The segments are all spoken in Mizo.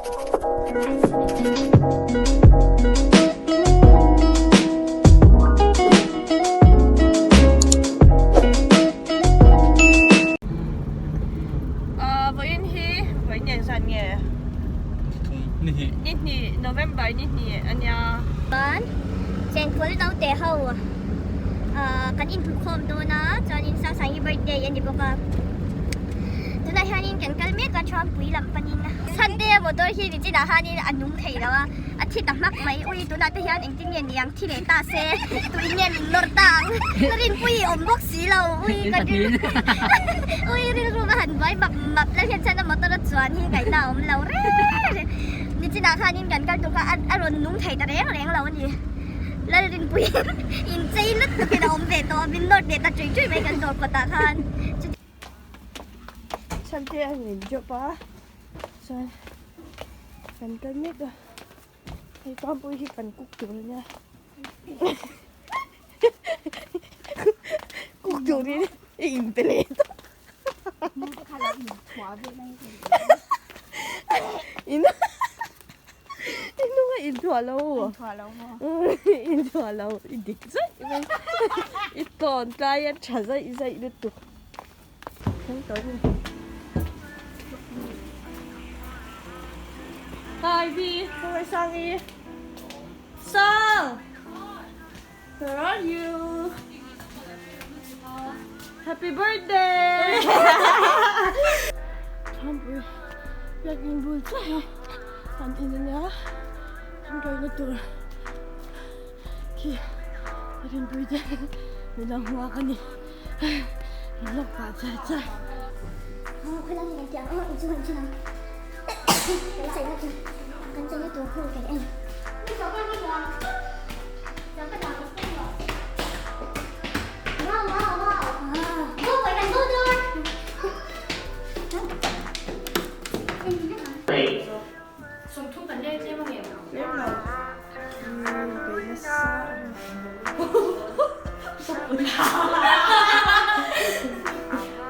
Vawiin hi vawiin eng zan nge? Ni hnih. Ni hnih, November ni hnih a nia. Chuan Chengkawl naute ho kan inhmukhawm dawn a, chuanin Sangsangi birthday a ni bawk a. Tunah hianin kan kal mek a, Thuampui lam panin. Sunday a motor hi nichinah khanin a nung thei lo a, a thi ta hmak mai. Ui tunah te hian engtin nge ni ang thi leh ta se, tuin nge min nawr ta ang. Ka rinpui i awm bawk si lo, ui ka rilru ui rilru va han buai map map la hian chuan a motor a chuan hi ngaihna a awm lo reng reng. Nichinah khanin kan kal tur kha a rawn nung thei ta reng reng lo a ni. Lalrinpui inchei lutuk in a awm ve tawh a, min nawr leh ta tui tui mai kan dawr kawtah khan. Chhante a min drop a chuan kan kal mek a hei Pampui hi kan cook tur ania cook turin i inpe leh ta in i hnunga inthuah lo inthuah lo i dik zaih mai i tawn tlai a tha zaih zaih lutuk. Hi Vi, where Sangi? Sang! Where are you? Happy birthday! Thampui biakin bul chiah hi an in ania an kalna tur khi rinpui te min lo hmuak a ni. Lok pah char char.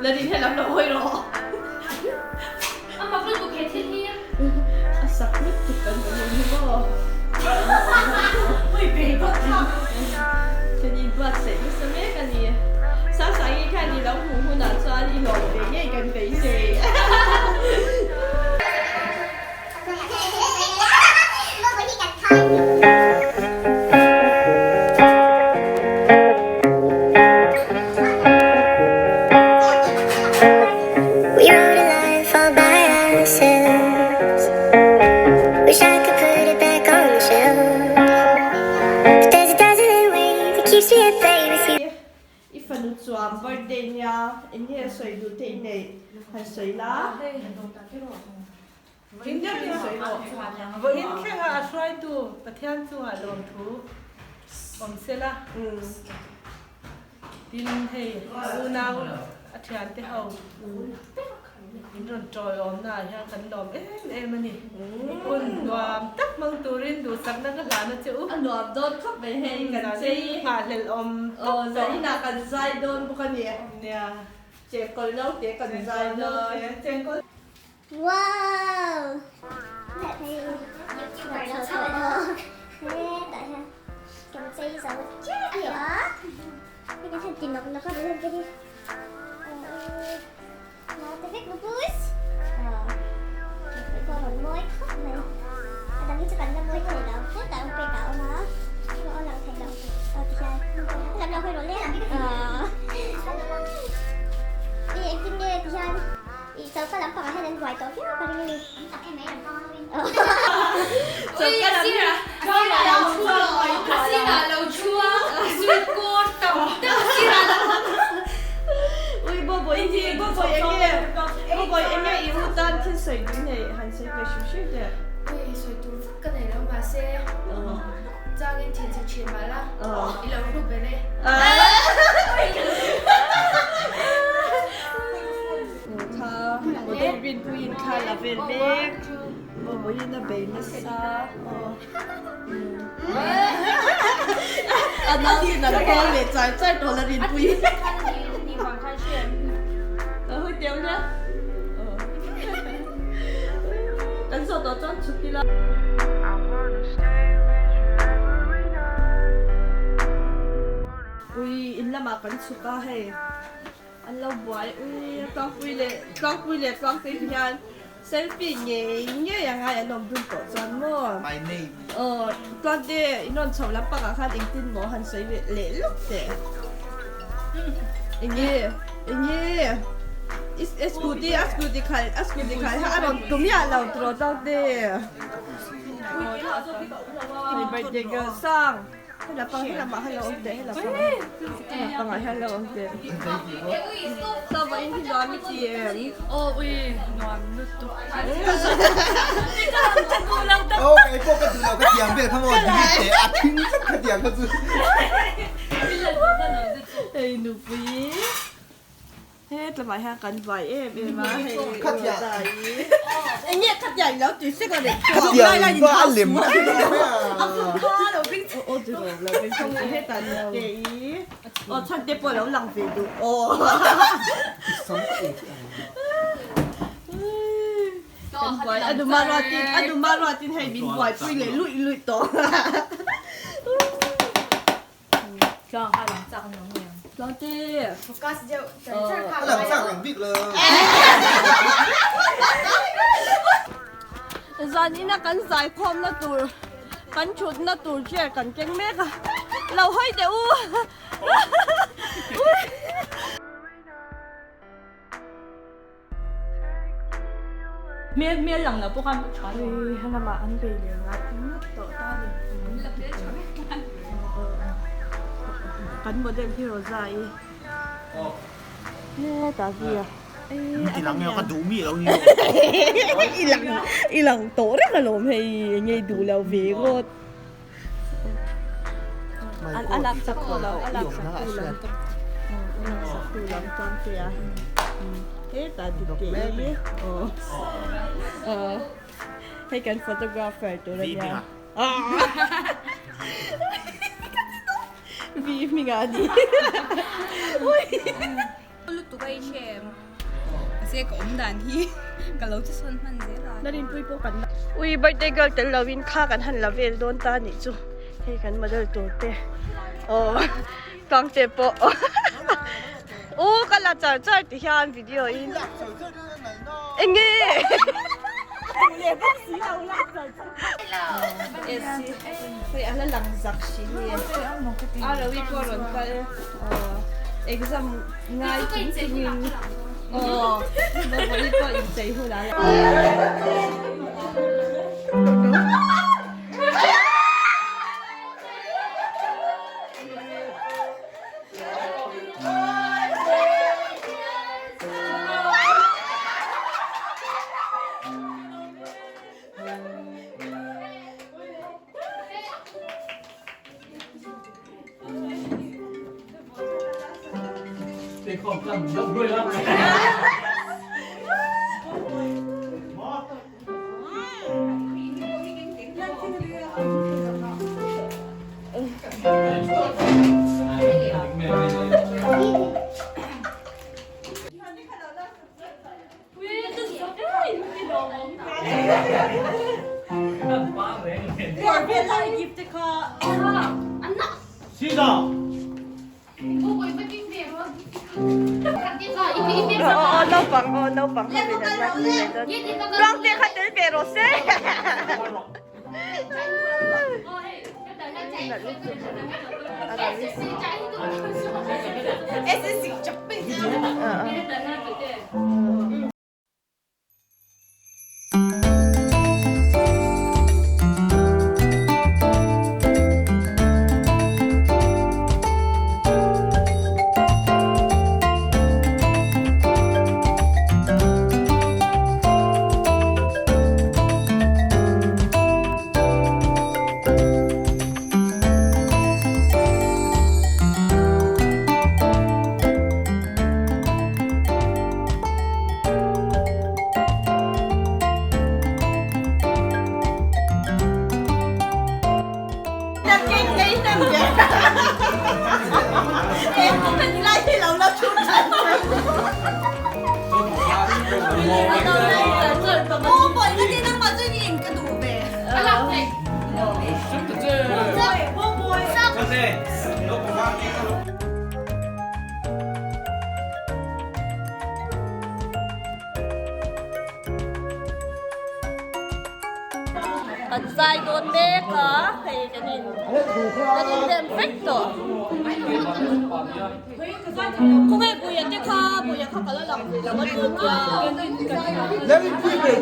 Lalin helam lo hawi rawh. A mak lutuk he thil hi. A sak lutuk kan hmu hi maw. Kan inbuatsaih nasa mek a ni. Sangsangi khan i lo hmuh hunah chuan i lawm ve ngei kan beisei. I fanu chuan birthday nia eng nge sawi duh te i neih han sawi la. Vawiin thlenga a hruaitu Pathian chungah lawmthu awm sela. Tin, hei unau a thiante ho min rawn tawiawmna ah hian kan lawm em em a ni. Hun nuam tak hmang turin duhsakna ka hlan a che u. A nuam dawn khawp mai hei kan chei. Nghahhlelh awm tawp tawh. Aw zaninah kan zai dawn bawk a ni. Nia. Chengkawl naute kan zai dawn. Chengkawl. Wow! Kan chei zo chiah tawh a, hei kan han ti nawk nawk a rilru te hi nau te vek bawk pawh a rawn mawi khawp mai a dang hi chu kan la mawi thei lo hetah awm pek ah a awm a a lang thei lo aw tihian helam lo hawi rawh le aw engtin nge tihian. Ih choka lam pangah hian an buai tawh viau ka ring a ni. An tam em mai lam pang ho in. Choka lam hi choka lo thu a a sirah lo thu a sweet corn tam deuh a sirah lo Ui Bawbawi hi Bawbawi eng nge Bawbawi eng nge i u tan thil sawi dun nei han sawi ve hrim hrim teh. Ui sawi tur vak ka nei lo mahse changin thinchhe thin mah la i lo hlu ber e. Kha motor rinpuiin thla la vel mek Bawiin a bei nasa a nauin an call leh char char tawh la rinpui a hawi teuh nia kan Kan zawh tawh chuan chhuk ila. Ui in lamah kan chhuk a hei an lo buai ui tlangpui leh tlangpui leh tlangtei hian selfie ngei ngei a ngai an awm dun tawh chuan maw My name. Aw tlangte in rawn chhoh lampangah khan engtin maw han sawi ve leh lawk teh enge enge i scooty a scooty khalh a scooty khalh kha a rawn tum miah lo tiraw tlangte hei birthday girl sang. Hela pang hela mah hela awm teh hela pang hela pangah hian lo awm teh Sava in hi nuam i ti em? Aw ui nuam lutuk Aw kei pawh ka duh lo ka tiang vel kha maw delete teh a thing tlat ka tiang kha chu Hei nupui Hetlama hian kan vai em em a, hei Rosa hi eng nge khatia i lo tui sek a ni? Khatiang va a lem a Aw ti lo lo veng thung a hetah ni te i aw chhan te pawh lo lang ve duh aw. Kan buai a duma ruatin a duma ruatin hei min buaipui leh luih luih tawh. Tlang kha lang chak an awm ngei ang. Tlang te. Focus deuh char char kha. A lang chak reng bik lo. Zan ina kan zai khawmna tur kan thutna tur chair kan keng mek a, lo hawi teh u. Hmel hmel lang lo pawh khan tha lo. Ui helamah an bei leh ngai ngawt tawh ta ni. An la hmel tha vek tan. Kan model hi Rosa i. Hetah hi a. Min ti lang nge ka duh mi lo ni. I lang i lang tawh reng alawm hei enge i duh lo ve ngawt. A lak sak tu lo a lak sak tu lam a lak sak tu lam chuan te a hetah dik te i aw aw hei kan photographer tur a nia vi hming a ni ui. Lutuk a i hre em? Mahse ka awm dan hi ka lo che sawn hman zel a. Narinpui pawh kan la. Ui birthday girl tel lovin kha kan han la vel dawn ta anih chu. Hei kan model tur te. Aw tlang te pawh. U ka la char char ti hian video in. Enge? Leh bawk si lo la char char. Hei a la lang zak hri hi. A rawi pawh rawn kal. Aw exam ngai chung chungin aw vawi pawh inchei hun a la. Naupang aw naupang ho in an lak ve dawn tluang te kha tel ve rawh se Kan zai dawn mek a, hei kan in kan in rem vek tawh. Khawnge Buia te kha, Buia kha ka la lang ve lo a ni tia.